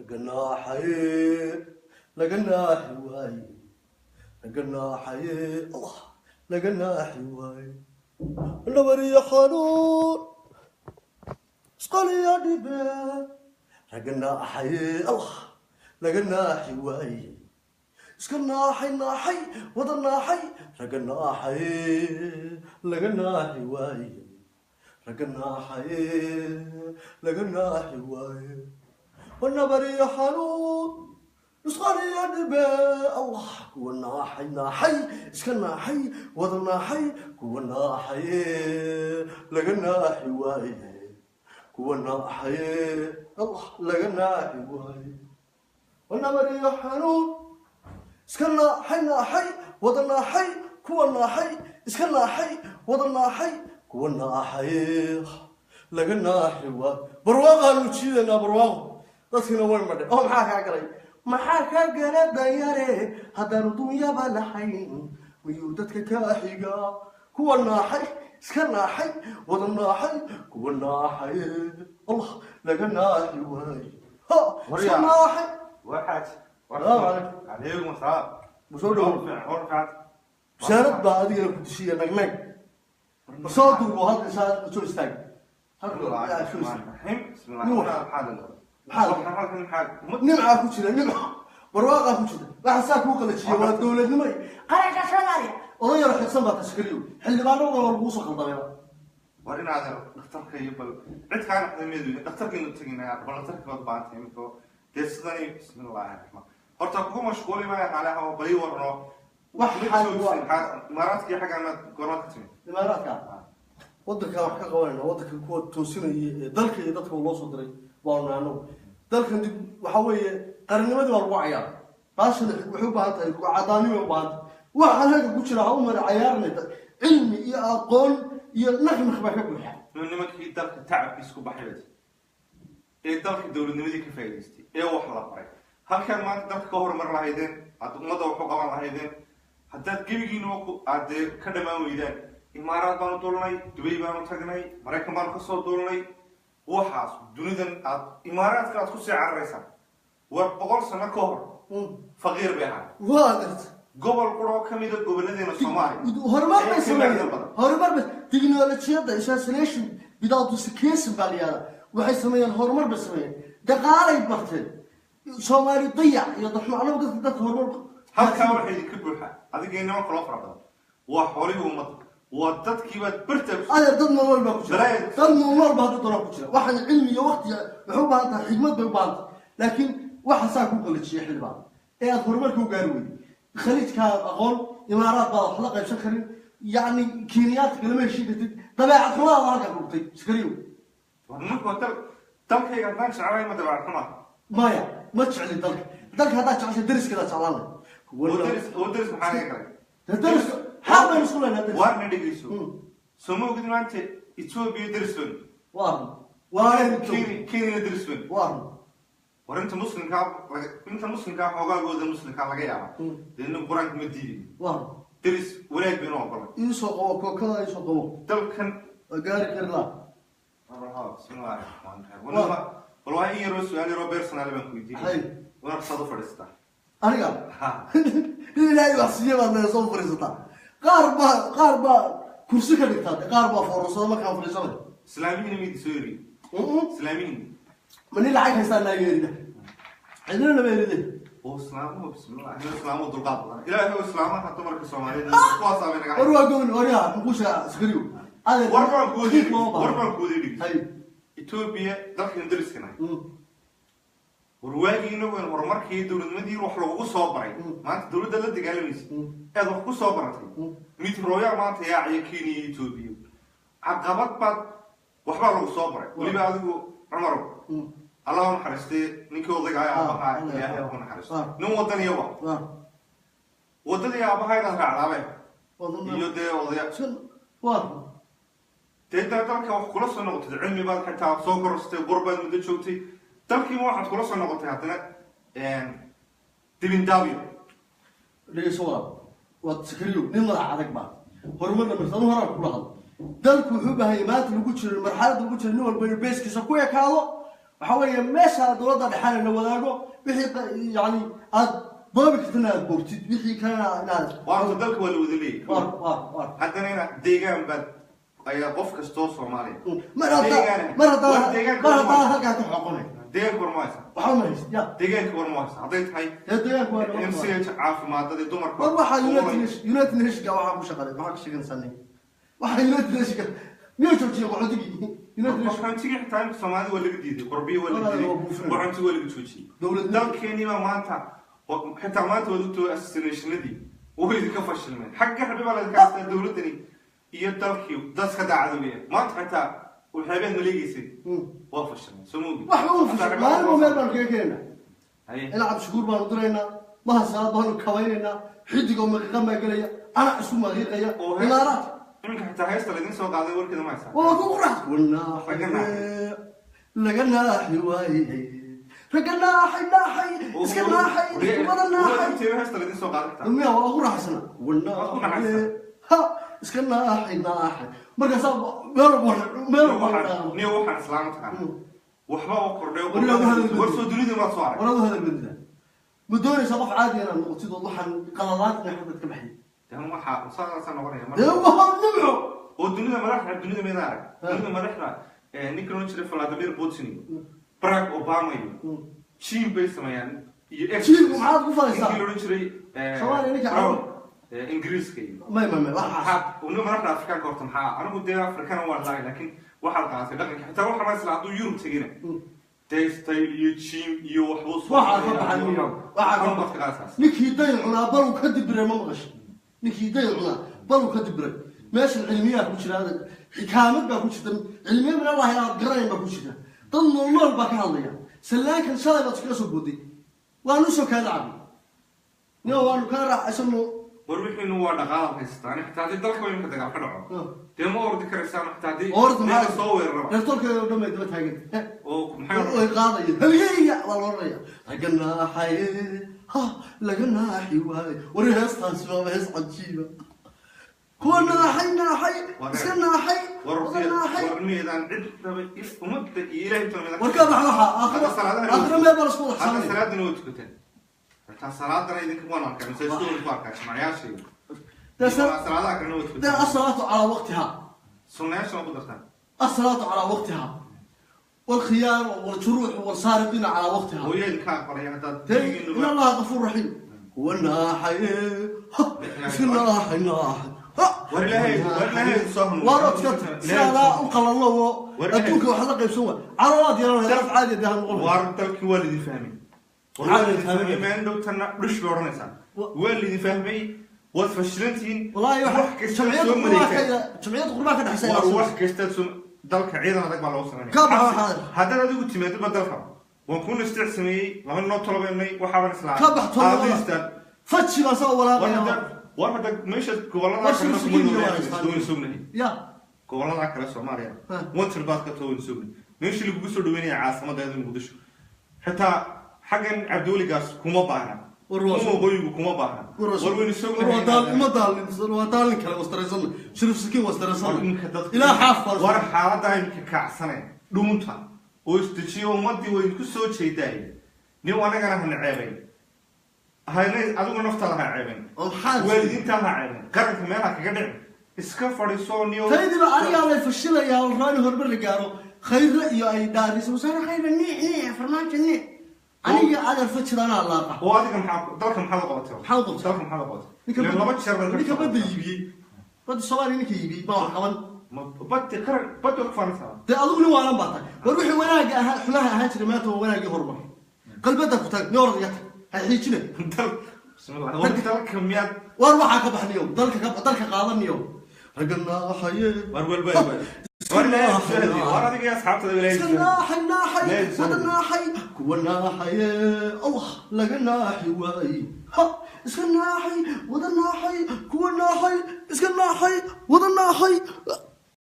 Ragga naaxaye laga naaxi waaye, ragga naaxaye, Allah, laga naaxi waaye. Nabariyo xanuun isqaliya dhibe, ragga naaxaye, Allah, laga naaxi waaye. Iska naaxay, naaxay, wada naaxay, ragga naaxaye laga naaxi waaye, ragga naaxaye laga naaxi waaye. Wanabariyo xanuun isqaliya dhibe, Allah, kuwa naaxay, naaxay, iska naaxay, wada naaxay, kuwa naaxaye laga naaxi waaye, kuwa naaxaye, Allah, laga naaxi waaye. Wanabariyo xanuun iska naaxay, naaxay, wada naaxay, kuwa naaxay, iska naaxay, wada naaxay, kuwa naaxaye laga naaxi waay. Barwaaqaanu jiidanaa, barwaaqo dadkiina way madhay. Oo maxaa kaa galay? Maxaa kaa gala danyare haddaanu dunyaba lahayn? Miyuu dadka kaa xigaa? Kuwa naaxay, iska naaxay, wada naaxay, kuwa naaxaye, Allah, laga naaxi waaye. Ha iska naaxay. Waxaad Salaamu calaykum. Calaykum asalaam. Soo dhawow. Bishaarad baa adigana ku dishiya nagnag. Soo duubo hadda, isaa soo istaag. Halka soo istaag. Nimcaa ku jira, nimca barwaaqaa ku jira. Waxa saa kuu qalajiyay waa dowladnimo iyo qaranka Soomaaliya. Oday yaro xilsan baa tashkiliyo, xildhibaano badan waa lagu soo khaldamay. War inaad dhakhtarka iyo bal cid kaa naqday meedu dhakhtarkaynu teginaa, bal dhakhtarka baad baantay iminka. Dee sidani, bismillaahi raxmaan, horta kugu mashquuli maya xaalaha oo bali warno. Wax xaal waa Imaaraadkii xaggaa maad goormaad ka timid? Imaaraadka waddanka wax ka qabanayna, waddanka kuwa toosinaya ee dalka iyo dadka loo soo diray baanu anagu. Dalkan dib waxa weeye qarannimadii baa lagu cayaaray. Baashan waxay u baahan tahay cadaanimay u baahan tahay. Waxa halka ku jira ha u mara cayaarnay, cilmi iyo aqoon iyo naqnaq baa ka buuxa. Nimankii dalka tacabkiisa ku baxay bay ee dalka dowladnimadii ka faa'iidaystay ee wax la baray, halkaan maanta dalka ka horumar lahaydeen, aad ummadda wax u qaban lahaydeen, haddaad gebigiina aad dee ka dhammaan weydaan. Imaaraad baanu duulnay, Dubay baanu tagnay, Maraykan baanu kasoo duulnay, waxaas dunidan aad Imaaraadka aad kusii cararaysaan. War 100 sano ka hor faqiir bay ahaa. Waa garta. Gobol quroo ka mida gobolladeena Soomaaliya horumar bay ee ka sameeyeen. macdan badan. Horumar bay, tiknolojiyadda assassination without education baa la yihahdaa. Waxay sameeyeen horumar bay sameeyeen, dhaqaalay barteen. Soomaali dayac iyo daxmo anagu dadka horumar. Halkaa waxaa idinka buuxa adiga niman kaloo fara badan, waa xoolihii ummadda, waa dadkiibaad bartaa ku Adeer, dad nool baa ku jira. Balaayad. Dad nool baa hadda doonaa ku jira. Waxaan cilmi iyo waqti waxay u baahan tahay, xigmad bay u baahan tahay. Laakiin waxa saa ku qalajiyay xildhibaan ee aad horumarka u gaari weyday, Khaliijkaa aqoon, Imaaraad baad wax la qaybsan karin, yacni Kiiniyaadka kalama heshiin kartid. Dabeecad xumaada halkaa ku dhugtay, Iskariyow. War nimanku waa dal dalkayga haddaan jeclahay ma dabeecad xumaa? Maya, ma jecli dalka. Dalka haddaad jeceshay dariskadaa jeclaan lahay. Oo deris maxaa naga galay? Dariska xaq baynu isku leenahay dariska. Waarna dhegeyso. Soo ma ogid maanta Ethiopia deris weyn? Waa run, waa Kenyana deris weyn. Waa run. War inta muslimkaa inta muslimkaa xoogaagooda muslimkaa laga yaaba. Dee nin Qur-aanka ma diidin. Waa run. Deris wanaag baynu ogolay. Iisoo qabo kookada, iisoo qabo. Dalkan waa gaari kari laa. Bismillahi raxmaani raxiim. Bal waa in yaroo su-aal yaroo personal baan ku weydiinaya. Hay. Waana saad u fadhiistaa? Aniga? Ha. Ilaahay wax siiye baad leedahay, soo fadhiisataa. Qaar baa kursi ka dhigtaa, qaar baa foorasada markaan fadhiisanay. Islaamihiina miydi soo eriy? Islaamihiina. Ma nin lacag haystaa naa yeerida? Cidina nama eride. Oo islaamuhu, bismillah, islaamuhu dulqaad badan. Ilaahay oo islaamaha dumarka Soomaaliyeed kuwaasaa bay naga. War waa gobol waryaha muqusha Askariyo. Adeer, War baan ku wadi looma baahna. War baan ku wadi dhigi. Hay. Ethiopia dalkan dariskana. War waagii inagu in horumarkii dowladnimadii wax lagugu soo baray, maanta dowladda la dagaalamaysa aad wax ku soo baratay, mid rooyaa maanta yaaciya Kenya iyo Ethiopia caqabad baad waxbaa lagu soo baray. Weliba adigu Cumarow, Allah u naxariistay ninkii odayga ah, aabaha. Allah. Ilaahay u naxariisto. Nin wadaniya wa wadadii aabaha inaad raacdaabe iyo dee odaya. Waa dee dalka wax kula soo noqotay, cilmi baad xitaa soo korostay, qur baad muddo joogtay, dalkiiba waxaad kula soo noqotay haddana dibindaabyo. Dhegeyso walaal, waad Sakariyo nin madax adag baa horumarna marta. Anu horaan kula hadlo, dalku wuxuu u baahan yahay maanta lagu jiro, marxaladda lagu jiro, nin walba inuu beeskiisa ku ekaado. Waxa weeye meesha dowladda dhexaana la wadaago, wixii yani aad boobi kartana aad boobtid, wixii kalena inaad Waa dalka waa la wada leeyahay. Waar waar waar. Haddana inaad deegaan baad ayaa qof kastoo Soomaaliya Mar haddaa mar haddaa mar haddaa halkaa ka xoqonay. Deegaanka war ma haysa. Waxba ma hayst ya. Deegaanka war ma haysa hadday tahay Dee deegaanku waa MCH caafimaadadii dumarka. War waxaa United Nationka waxaa ku shaqalay, maxaa ka sheeganaysaa nin? Waxaa United Nationka miyuu joojiyey qaxootigii United Nation? Qaxootigii xitaa imika Soomaalida waa laga diiday, qorbiyo waa la Walaal, diiday. waa buufin. Qaxootigii waa laga joojiyey. Dalkeenii baa maanta xitaa maanta waad ogtoo assassinationadii way idinka fashilmeen, xagga rabi baa laydinka haystaa dowladdani iyo dalkii dadka daacada weeyaan. Maanta xitaa waxyaabaad maleegeysay waa fashilmeen, soo ma ogid? Waxba uma fashil, maalin meel baanu kaga keenaynaa. Haye. Ila Cabdishakuur baanu diraynaa, Mahasaad baanu kabaynaynaa, xidigoo maqiiqan baa gelaya, ana isku maqiiqaya. Oo hees- Imaaraat. Iminka xitaa heesta laydin soo qaaday warkeeda ma haysaa? Waa ku qurax wanaaxay, laga naaxi waayey, ragga naaxay, naaxay, iska naaxay, wada naaxay. Inteeba heesta laydin soo qaaday xitaa? Miya waa ugu raaxaysana wanaaxay, ha iska naaxay, naaxay, markaasaa meel walba meel walba la dhaamo. Niyo waxaan islaama taqaana waxba oo kordhay. War ilaa hadal. War soo dunida maad soo arag. Waradu hadal badila, ma doonaysaa qof caadi inaad noqotid oo waxaan qalalaad inay xabad ka baxay? Dan waxaa saasaa noqonaya Dee marka. Waa nimco. Oo dunida madaxda, dunida meeda arag? Ha. Dunida madaxda ninka loo jiray Vladimir Putin iyo Barack Obama iyo Jim bay sameeyaan iyo Jim, maxaad ku falaysaa? Ninkii la odhan jiray Soomaaliya ninka Brown, Ingiriiska iyo May may waxaas. Maxaa unna madaxda Afrikaanka horta maxaa anigu dee Afrikana waan lahay, laakiin waxaad qaadatay dhaqanka xitaa waxaa ma isla hadduu Yurub tegina dee style iyo jim iyo waxbuu soo Waxaa ka baxay miyo waxaa ka baad ka baxay qaadaysaas. Ninkii dayn cunaa baluu ka dibiray, ma maqashay? Ninkii dayn cunaa baluu ka dibiray. Meeshan cilmiyaa ku jira, xikaamad baa ku jirta, cilmiya min Allahi aad garanayn baa ku jirta, dad nool nool baa ka hadlaya. Sallaankan shalay baad iskaga soo booday, waanu soo kaada cabi niyo, waanu kaa raaxaysano. War wixiinu waa dhaqaalaad haysataan, xitaa haddii dalka imika dagaal ka dhaco dee ma ordi karaysaan, xitaa haddii Ordi ninka maxaa? soo weeraraba. Reertolkeeda oo dhan bay daba taagan. Oo maxay? Way qaadaya, halyeeya waa la oranaya, laga naaxay, ha laga naaxi waaye. Wari heestaasi waaba hees cajiiba, kuwa naaxay, naaxay, iska naaxay, wada naaxay. War miydaan cid raba ummadda iyo Ilaahay toona? War ka bax waxa aakhiro. Hadda salaadaha- Aakhiro meel baa lasku wada Hadda xisaabanaya. salaadana waa tukateen, xitaa salaadana idinka waan arkaa, masaajidda ku arkaa jimcayaasha iyo Dee salaadaha kalena waa dee tukateen. Asalaatu calaa waqtiha. Sunnayaashana ku dartaan. Asalaatu calaa waqtiha والخيار والجروح والسارقين على وقتها. Hooyo idinka aqbalaya haddaad إن الله غفور رحيم، هو الناحي، iska naaxay, naaxay. War Ilaahay, war Ilaahay soo hanuuniyo. Waar adkata sidaa u qalalo oo War Ilaahay- adduunka wax la qaybsan waay, carolaad yeelanaya, qof caadi ah noqon. Waar dalkii waa lidin fahmay. Maxaa lidin fahmay? Maalin dhow tanna dhush bay odhanaysaa. Waa lidin fahmay, waad fashilantihiin. Wallaahi wax waxa kasta jamciyadda soo qurbaha maleegtaan. ka jamciyadda qurbaha ka dhexaysa. War wax kastaad soo dalka ciidan adag baa loo sameynaya. Ka baxa waxaa. Haddaad adigu timaadidba dalka waan kuu nastic sameeyey, laba noo tolobeynay, waxaaban islaa Ka bax tolobada. Faji baan soo War walaaqaya. hadda, war hadda meesha gobollada War kalena shirsigiin kuma iyo noolyahay, waa haystaan. waynu sugnahay. Ya. Gobollada kale Soomaaliya Ha. wantir baad ka too waynu sugnahay. Meeshii lagugu soo dhaweynaya caasimadda Muqdisho, xitaa xaggan Cabdiweligaas kuma baahna. War waa- Kuma waqooyigu kuma baahna. War War waynu war waa daal sugnahay. uma daalin, waa daalin kale wastaraysanna, shirif sikiin War wastaraysanna iminka dadka- ilaa xaaf baan. War xaaladda imika kacsane dhuunta oo isdejiyo, ummadii way ku soo jeedaay. Nin anagana hana ceebayn, hana adigu naftaada ha ceebayn. Oo maxaa Waalidiinta ha ceebayn, qaranka meel ha kaga dhicin, iska fadhiiso niyo. Taydiba anigaa lay fashilayaa oo rabaa in horumar la gaaro, khayre iyo ay dhaariso wasaare khayre niic niic farmaajo niic, aniga adeer fajidaanaa laaqa. Oo adiga maxaa dalka maxaad u qabatay? Maxaa u qabatay? Dalka maxaad u qabatay? Ninka Ileen laba jeer baan ka ninka soo badda qabatay. iibiyey, badda Soomaaliya ninka iibiyey baa wax qaban. Ma baddi qaran baddi waa ku faanaysaa. Dee adigu nin waalan baa tahay. War wixii wanaagga ahaa xumaha ahaan jiray, maanta waa wanaaggii horumar qalbada ku taag nin orod iga tag, ha xiijine. Dal bismillah, war dalka miyaad War waxaa ka baxniyo dalka ka dalka qaadaniyo ragga naaxaye. War walba war Ilaahay ku soo hadiyo. War adiga iyo asxaabtada Ilaahay iska ku soo hadiyo. naaxay, naaxay, Ilaahay wada naaxay, kuwa naaxaye, Allah laga naaxi waaye, ha iska naaxay, wada naaxay, kuwa naaxay, iska naaxay, wada naaxay.